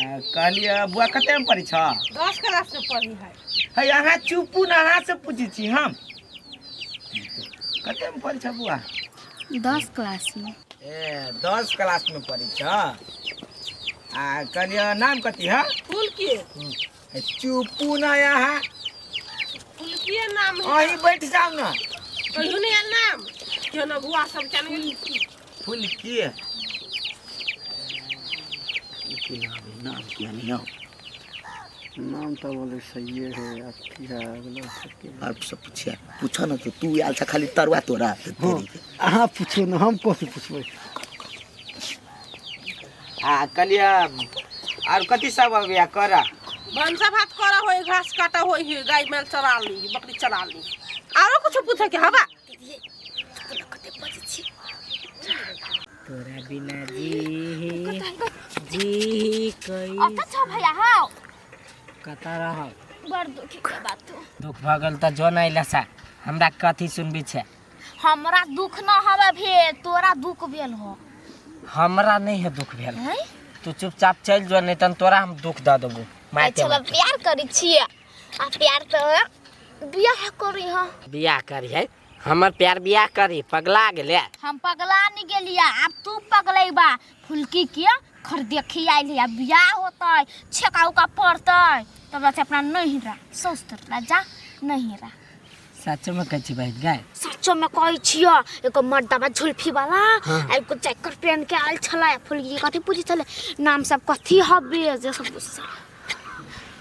कहलियै बुआ कतेमे पढ़ै छ? 10 क्लास में पढ़ी है। है अहाँ चुपू ने, अहाँ से पूछै छी हम। कतेमे पढ़ै छ बुआ? 10 क्लास में। ए 10 क्लास में पढ़ै छ। आ कहलियै नाम कथी है? फुलकी। है, चुपू ना अहाँ। फुलकी नाम है। अहीं बैठ जाउ ना। कहियो नहीं आयल नाम क्यों ना बुआ सब जान गेल। फुलकी की नाम है? नाम किया नहीं आओ। नाम तो बोले सही है, अथी है अगला सबके। और सब पूछिया, पूछो ना। तो तू आयल छ खाली तरुआ तोरा तो तेरी के। अहाँ पूछू ने, हम कथी पूछबै? आ कहलियै और कथी सब अबैया कर? भनसा भात करा होई, घास काटा होई है, गाय बैल चरा ली, बकरी चरा ली। आरो कुछ पूछे के हवा? तोरा बिना जी जी कई। अत छ भैया हाँ। कतऽ रह? बड़ दुखी के बात हो। दुख भऽ गेल तऽ जो नहि लसा, हमरा कथी सुनबी छै? हमरा दुख न हवे भेल, तोरा दुख भेल हो। हमरा नहि है दुख भेल। हैं? तू चुपचाप चलि जो, नहीं तन तोरा हम दुख दऽ देबू मायके। अच्छा प्यार करी छियै आ प्यार तो बियाह करी हाँ। बियाह करी है? हमर प्यार बियाह करी? पगला गेलै? हम पगला नहीं गेलिया, आब तू पगलेबा। फुलकी के खर देखी आयल है, बियाह होतै, छेका उका पड़तै, तब से अपना नहीं रहा सौस्तर ला जा नहीं रहा। सच में कहै छी बहिन गाय? सचो में कहै छियो। एगो मर्दबा झुल्फी वाला आ एगो जैकेट पहन के आयल छलै। फुलकी कथी पूछै छलै, नाम सब कथी हबे, जे सब गुस्सा।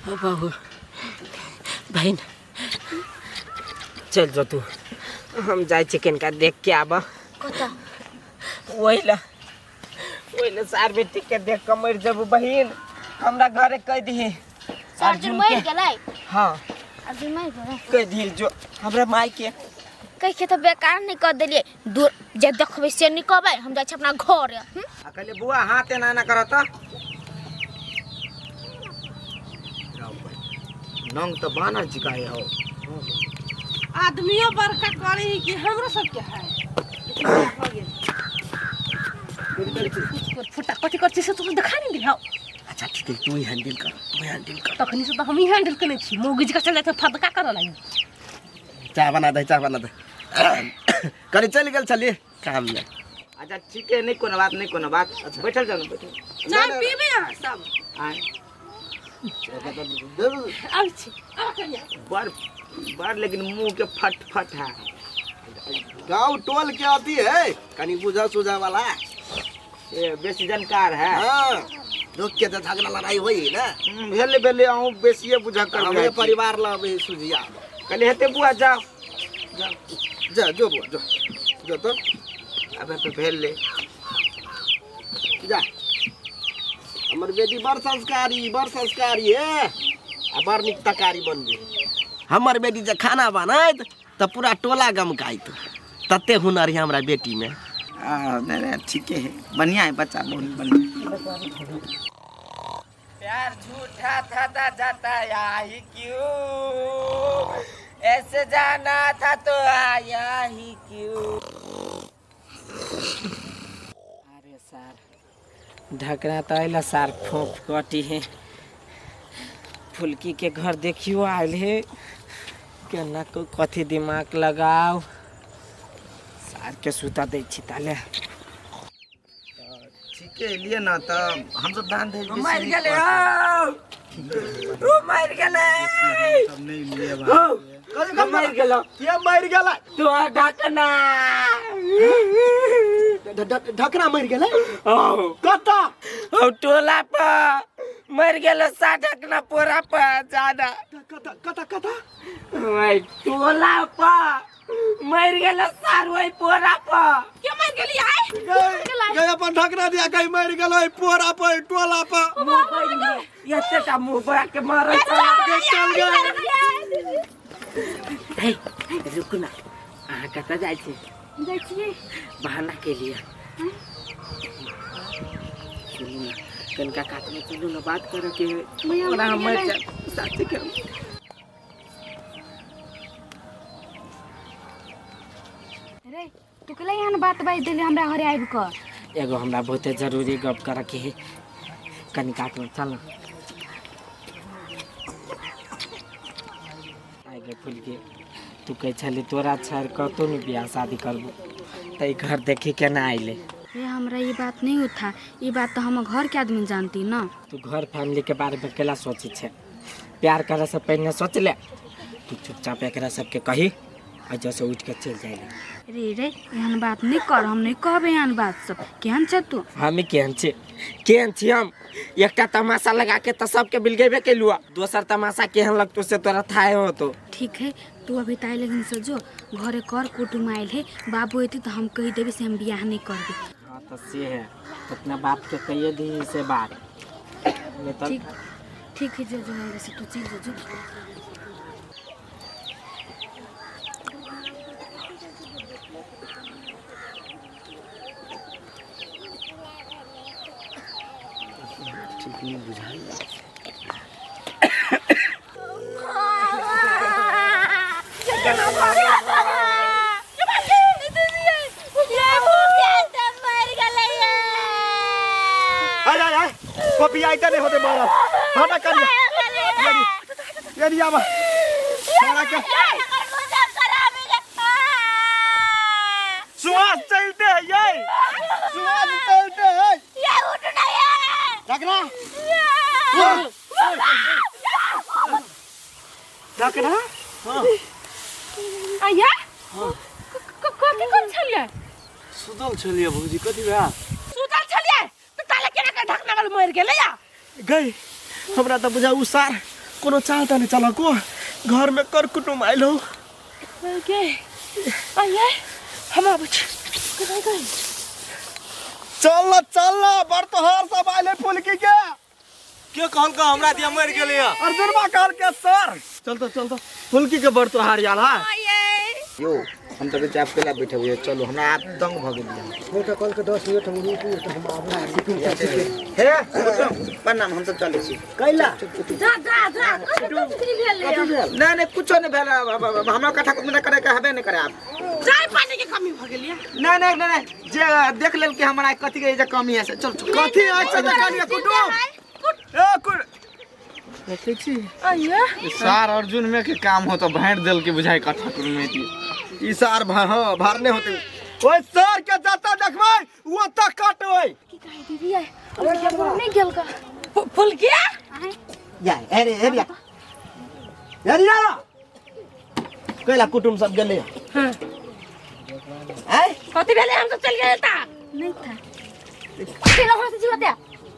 ओ बाबू, बहिन चल जो तू, हम जाइ छी कनिका देख के आबऽ। कतऽ? ओहि ला, ओहि ला सार बेटी के देख कऽ मरि जेबू बहिन। हमरा घरे कहि दही। अर्जुन मरि गेलै? हाँ। अर्जुन मरि गेलै? कहि दही जो हमरा माय के। कहि के तऽ बेकार नहि कऽ देलियै। दूर जे देखबै से नहि कहबै, हम जाइ छी अपना घर। आ कहलियै बुआ हाथ एना एना करत। नंग तऽ बानर जिकाए हो। आदमियों बड़का करे है कि हमरो सबके है। लेकिन बियाह भऽ गेल। फुटा कथी कर छी से तू देखा नहीं दिखाओ। अच्छा ठीक है, तू ही हैंडल कर, तू हैंडल कर। तखनी से तो हम ही हैंडल केने छी, मौगी जकाँ चल जाय फदका करऽ लागी। चाह बना दे, चाह बना दे। कनि चलि गेल छलियै काम में। अच्छा ठीक है, नहीं कोनो बात, नहीं कोनो बात। अच्छा बैठल जाओ ना, बैठल। चाय पीबे अहाँ सब? आय। आबै छी, आब कनिया। बड़ बड़ लेकिन मुंह के फट फट है। गाँव टोल के अथी है, कनि बुझा सुझा वाला। ए बेसी जानकार है। हाँ, लोग के तऽ झगड़ा लड़ाई होई ना। भेले भेले, अहूँ बेसिए बुझा कर। हमरे परिवार ला अबै सुझिया। कहले हेते बुआ, जाओ। जा जो बुआ, जो जो तो। अबे तो भेल ले। जा। हमर बेटी बड़ संस्कारी, बड़ संस्कारी है आ बड़ नीक तकारी बनबे। हमर बेटी जे खाना बनायत तऽ पूरा टोला गमकाइत, तते हुनर है हमरा बेटी में। नहीं नहीं, ठीक है, बढ़िया है बच्चा, बहुत बढ़िया। प्यार झूठा था ता जाता ही क्यों, ऐसे जाना था तो आया ही क्यों। अरे सार ढकना तो अल सार फोप कटी है। फुलकी के घर देखियो आयल है केना को, कथी दिमाग लगाओ। सार के सुता दै छी ताले। ठीक है लिए ना, तऽ हमसब दान दहेज बेसी मरि नहि गेलै। करब। ओ मरि गेलै। सब नहि लिए। ओ मरि गेलो। के मरि गेलै? तो ढकना। ढकना मरि गेलै? औ। कतऽ? औ टोला पर मरि गेलो सा ढकना, पोरा पर जादा। कतऽ कतऽ कतऽ? ओइ टोला पर मरि गेलो सार, ओइ पोरा पर। के मरि गेली आइ? गए गए अपन ढकना दिया कहीं मरि गेलै पोरा पर, टोला पर। एते टा मुंह बड़ा के मारै गए, चल गए। हे रुकू ना, अहाँ कतऽ जाइ छी? जाइ छियै। बहाना के लिए। चलू ना कनिका कातमे, चलू ना, बात करऽ के है। भैया, ओना हम मरि मरि गेलै। जायब साथी के। रे तू केला एहन बात बाजि देली हमरा घरे आबि कऽ? एगो हमरा बहुते जरूरी गप करऽ के है। कनी काट में चल ना। आइ गे फुलकी, तू कहै छली तोरा छोड़ि कतहु नहि बियाह शादी करबो, तऽ ई घर देखी केना अयलै? रे हमरा ये बात नहीं उठा, ये बात तो हम घर के आदमी जानती ना। तू घर फैमिली के बारे में केला सोचै छै? प्यार करे से पहिने सोच ले। तू चुपचाप एकरा सबके कही आ जैसे उठ के चलि जाइ। रे रे एहन बात नहीं कर, हम नहीं कहबे एहन बात सब। केहन छै तू? हमी केहन छी? केहन छी हम? एकटा तमाशा लगा के तऽ सबके बिलगेबे केलु, दोसर तमाशा केहन लगतो से तोरा थाहे होतो। ठीक है, तू अभी ताई लेकिन से जो घरे कर कुटुम आयल है, बाबू अयती तो हम कही देबे से हम बियाह नहीं करबे। हाँ तो से है, तो अपना बाप के कहिए दी से बात नहीं तो। ठीक ठीक है, जो जो हमरा से तू चल जो जो। ठीक नहीं बुझाई। कॉपी आइता नहीं होते मारा हटा कर यानी आवा सारा के सुहास चलते है, ये सुहास चलते है, ये उठ नहीं है ढकना ढकना। हां आया कथी कर छलियै? सुतल छलियै भौजी। कथी भए? सुतल छलियै तऽ ताले केना के ढकना वाला मरि गेलै या गई? हमरा तऽ बुझा उ सार कोनो चाल त नहीं चलको, घर में कर कुटुम आइल हो। गे आया हम आबै छी। गई गई चल न चल न, बड़ तोहार सब आइल है फुलकी के। के कहलको हमरा दिया मरि गेलै? अर्जुनवा कहल के सर। चल तो चल तो, फुलकी के बड़ तोहार आयल है। यो हम तऽ चुपचाप केला बैठे हुए, चलू हमरा आब दंग भऽ गेलियै। छोटा कल के 10 मिनट हम रुकू तऽ हम आबू कुटुम चाची के। हे प्रणाम, हम सब चलै छी। कैला जा जा जा, कथी भेलै? नहीं नहीं कुछो नहीं भेल, हमरा कथा कुटुम करे के हबे नहीं करे। आब चाय पानी के कमी भऽ गेलियै। नहीं नहीं नहीं नहीं, जे देख लेल कि हमरा कथी के जे कमी है से चल चल। कथी आइ छै देखलियै कुटुम? ए कुट देखै छी आया सार अर्जुन में के काम हो तो भांट देल के बुझाई कथा कुटुम में। ई सार हां भारने होते। ओए सर के जाता देखबै ओ त कटबै। की कहे दीदी आय नहीं गेल का फुलकिया या अरे अरे अरे या कैला कुटुम सब गेलै? हां आय कथी भेलै? हम सब चल गेल ता नहीं था केला हंसी छी बता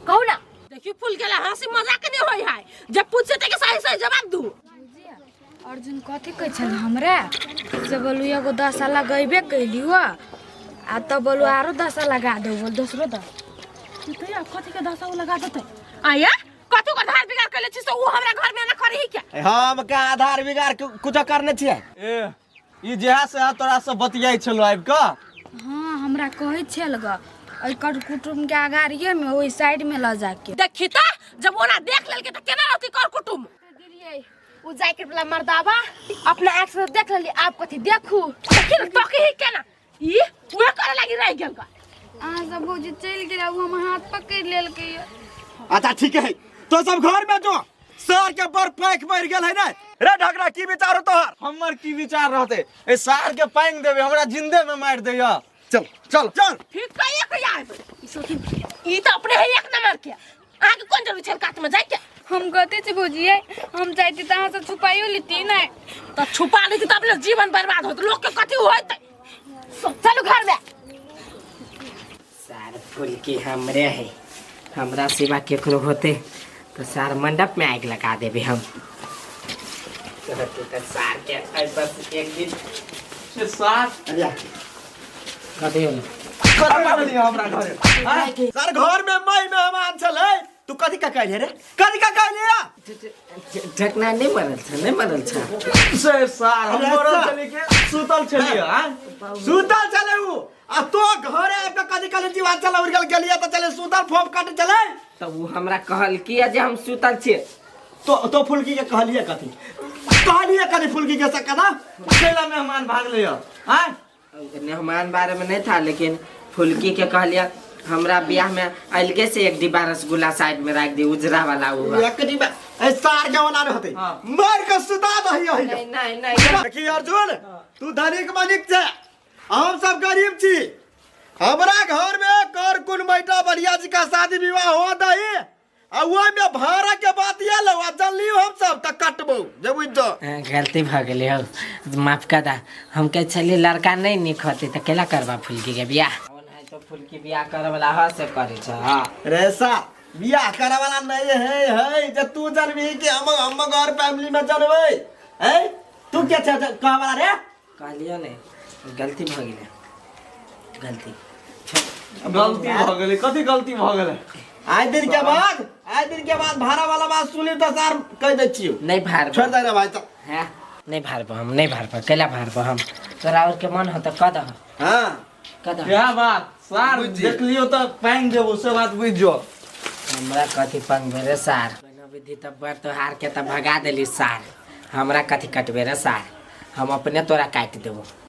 कहू ना। देखियो फूल गेला हंसी मजाक नहीं होय है, जब पूछे ते के सही सही जवाब दू। अर्जुन कथी कहै छल हमरा से बोलू एगो दशा लगेबे कैलियो आ तब बोलू आरो दशा लगा दो, बोल दोसरो दस। तो या कथी के दशा लगा देते? आया कथी के धार बिगाड़ कैले छी से उ हमरा घर में ना करही के? हम का आधार बिगाड़ कुछ करने छियै? ए ई जेहा से तोरा सब बतियाई छलो आबि क। हां हमरा कहै छल ग एहि कर कुटुम के अगाड़िए में ओहि साइड में ल जाके देखी त जब ओना देख लेल के त केना रहती कर कुटुम। दीदी उ जाके वाला मर्दाबा अपना आंख से देख लेली, आप कथी देखू? देखी न तकी ही केना ई उहे करे लागी रह गेल का। अहाँ सब भौजी चलि गेल, उ हम हाथ पकड़ लेलकै। अच्छा ठीक है, तो सब घर में जो सर के बड़ पैक मर गेल है ना। रे ढकना की विचार हो तोहर? हमर की विचार रहते, ए सार के पांग देबे हमरा जिंदे में मार देय। चल चल चल ठीक कहिए के आब ई सोची ई त अपने है एक नंबर के। अहाँ के कोन जरूरी छल कात में जाय के? हम गते छी भौजी, हम जाइती त अहाँ सब छुपाइयो लेती नहीं। त छुपा लेती त अपने जीवन बर्बाद होत, लोग के कथी होत? चलू घर में। सार फुलकी हमरे है, हमरा सिवा केकरो होते तो सार मंडप में आग लगा देबे हम। तो सार के बस एक दिन से सार कथी होलो? कथी हमरा घरे सर घर में मई मेहमान छलै, तू कथी का कहले रे? कथी का कहले? ढकना नहीं मरल छ, नहीं मरल छ से सार हम मरल छली के सुतल छली? हां सुतल छलै उ, आ तो घरे आबि के कथी कहले? जीवान चला उड़ गेल गेलिए त चले सुतल फोप काटे चले। तब उ हमरा कहल कि जे हम सुतल छी। तो फुलकी के कहलिए कथी? कहलिए कथी फुलकी के सकदा? केला मेहमान भाग लियो। हां मेहमान बारे में नहीं था, लेकिन फुलकी के कहलिया हमरा बियाह में अलगे से एक डिब्बा रसगुल्ला साइड में रख दी, उजरा वाला हुआ। एक डिब्बा ए सार के वाला रहते। हाँ। मार के सुता दही अही। नहीं नहीं नहीं। देखी अर्जुन, तू धनिक मनिक छे, हम सब गरीब छी। हमरा घर में कर कुन बैठा बढ़िया जी का शादी विवाह हो दही, आ ओहि में भाड़ा के बात आयल आ जानली हम सब त कटबो जे बुझ जो। हाँ, गलती भ गेलै हौ, माफ कर दा। हम कहै छलियै लड़का नहीं नीक होतै तऽ केला करबा फुलकी के बियाह? ओनाहितो फुलकी बियाह करे वाला ह से करै छै। हाँ रे सा बियाह करे वाला नहीं है है जे तू जानबी कि हम हम घर फैमिली में जानबै है? तू के छे कह वाला रे? कहलियो ने गलती भ गेलै, गलती गलती भऽ गेलै। कथी गलती भऽ गेलै? आइ दिन के बाद, आइ दिन के बाद भाड़ा वाला बात सुनी तऽ सर कहि दै छियौ। नहीं भारबो। छोड़ दे रे भाई तऽ। हैं, नहीं भारबो हम, नहीं भारबो। कैला भारबो हम? तोरा और के मन हो तऽ कह दह। हाँ कह दह। इएह बात सार बुझि। देखलियौ तऽ पानि देबो से बात बुझि जो। हमरा कथी पंगबे रे सार? कोनो विधि तऽ बर तोहार के तऽ भगा देली सार, हमरा कथी कटबे रे सार? हम अपने तोरा काटि देबो।